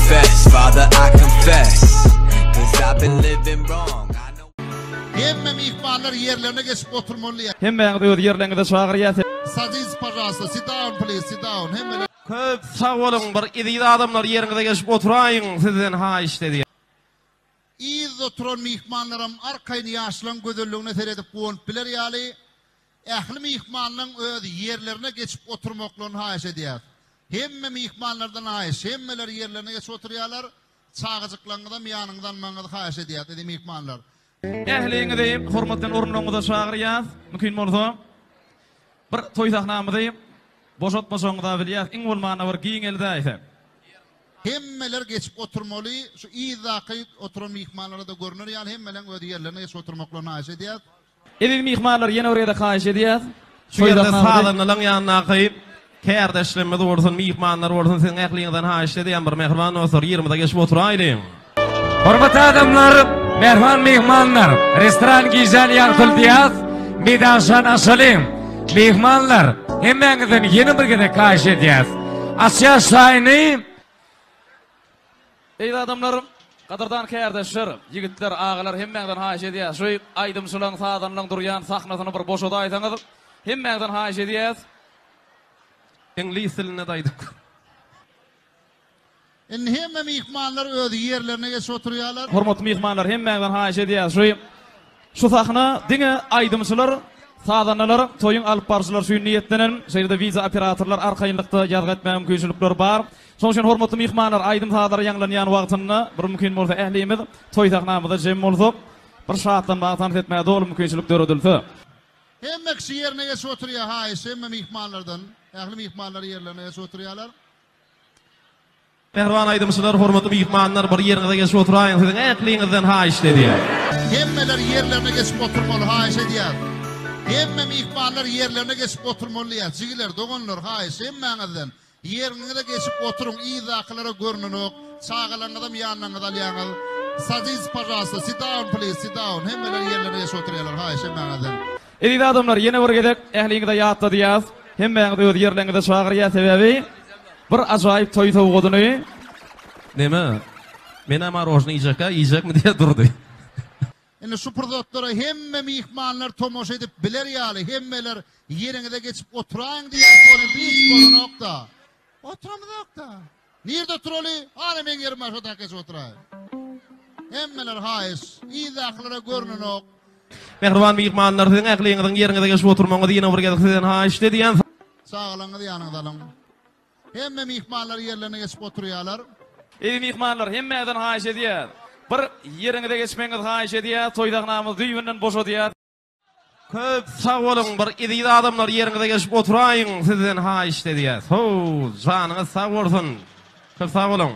Confess, Father, I confess. Cause I've been living wrong. I know. Hemme myhmanlar ýerlerine geçip oturmaly. Hemmäňizi öz ýerleriňize çagyrýas. Sadiz pažalsta, sit down please, sit down. Hemmeler. Köp sag boluň bir eziz adamlar ýeriňize geçip oturaýyň sizden haýyşt edýän. Yzda oturan myhmanlaram arkaýyn ýaşlaň gözelligine seredip guwanyp biler ýaly, ähli myhmanlaň öz ýerlerine geçip oturmaklaryny haýyş edýäs. Hemme myhmanlardan haýyş, hemmeler ýerlerine geçip oturýarlar, çagajyklaryňyzam ýanyňyza almagyňyzy haýyş edýäs, eziz myhmanlar. Ähliňizi hormat bilen orunlaryňyza çagyrýas. Mümkin bolsa, bir toý sahnamyzy boşatmajagyňyza bilýäs, iň bolmanda bir giňeldäýsek. Hemmeler geçip oturmaly, şu yzdaky oturan myhmanlara-da görner ýaly hemmeleň öz ýerlerine geçip oturmaklaryny haýyş edýäs. Eziz myhmanlar ýene bir gezek haýyş edýäs. Şu ýerde sazandalaň ýanyndaky kärdeşlerimiz bolsun, myhmanlar bolsun siziň ähliňizden haýyşt edýän bir mähriban dostlar ýerimize geçip oturaýlyň. Hormatly adamlar, mähriban myhmanlar, restoran gijäni ýagtyldýas, meýdançany açalyň. Myhmanlar, hemmäňizden ýene bir gezek haýyş edýäs. Açýas çaýyny. Eziz adamlar, gadyrdan kärdeşler, ýigitler, agalar hemmäňizden haýyş edýäs, şu aýdymçylaň, sazanlaň durýan sahnasyny bir boşadaýsaňyz, hemmäňizden haýyş edýäs. Iňlis dilinde-de aýdyp gör. Indi hemme myhmanlar öz ýerlerine geçip oturýarlar. Hormatly myhmanlar hemmäňizden haýyş edýäs şu şu sahna diňe aýdymçylar, sazandalar, toýuň alyp baryjylary üçin niýetlenen, şeýle-de wideo operatorlar arkaýynlykda ýazgy etmäge mümkinçilikleri bar. Şonuň üçin hormatly myhmanlar aýdym-sazlar ýaňlanýan wagtynda bir mümkin bolsa ählimiz toý sahnamyzda jem bolsak, bir şatlanmaga tans etmäge doly mümkinçilik döredilse. Hemme kişi ýerine geçip oturýar haýyş hemme myhmanlardan ähli myhmanlar ýerlerine geçip oturýarlar. Mähriban aýdymçylar, hormatly myhmanlar, bir ýeriňize geçip oturaýyň, siziň ähliňizden haýyşt edýän. Hemmeler ýerlerine geçip oturmaly haýyş edýäs. Hemme myhmanlar ýerlerine geçip oturmaly diýýäs. Jigiler, doganlar haýyş hemmäňizden ýeriňize geçip oturyň yzdakylara görnenok. Çagalaryňyzam ýanlaryňyza alýaňyz. Sadiz pažalsta sit down please sit down hemmeler ýerlerine geçip oturýarlar haýyş hemmäňizden. Eziz adamlar ýene bir gezek ähliňize ýatladýas, hemmäňizi öz ýerleriňize çagyrýas sebäbi bir ajaýyp toý sowgadyny Neme? Menä marožny iýjekkä, iýjekmi diýýä Durdy. Indi şu pursatlara hemme myhmanlar tomaşa edip biler ýaly hemmeler ýeriňize geçip oturaýyň diýýäs welin hiç bolanokda. Oturamyzokda. Nirde oturaly? Ana meň ýerim bar şo tak geçip oturaý. Hemmeler haýyş. Yzdakylara görnenok. Mähriban myhmanlar siziň ähliňiziň ýeriňize geçip oturmagyňyzy ýene bir gezek sizden haýyşt edýän. Çagalaryňyzy ýanyňyza alyň. Hemme myhmanlar ýerlerine geçip oturýarlar. Eziz myhmanlar hemmäňizden haýyş edýäs. Bir ýeriňize geçmegiňizi haýyş edýäs. Toý sahnamyzy düýbünden boşadýas. Köp sag boluň bir eziz adamlar ýeriňize geçip oturaýyň sizden haýyşt edýäs how janyňyz sag bolsun köp sag boluň.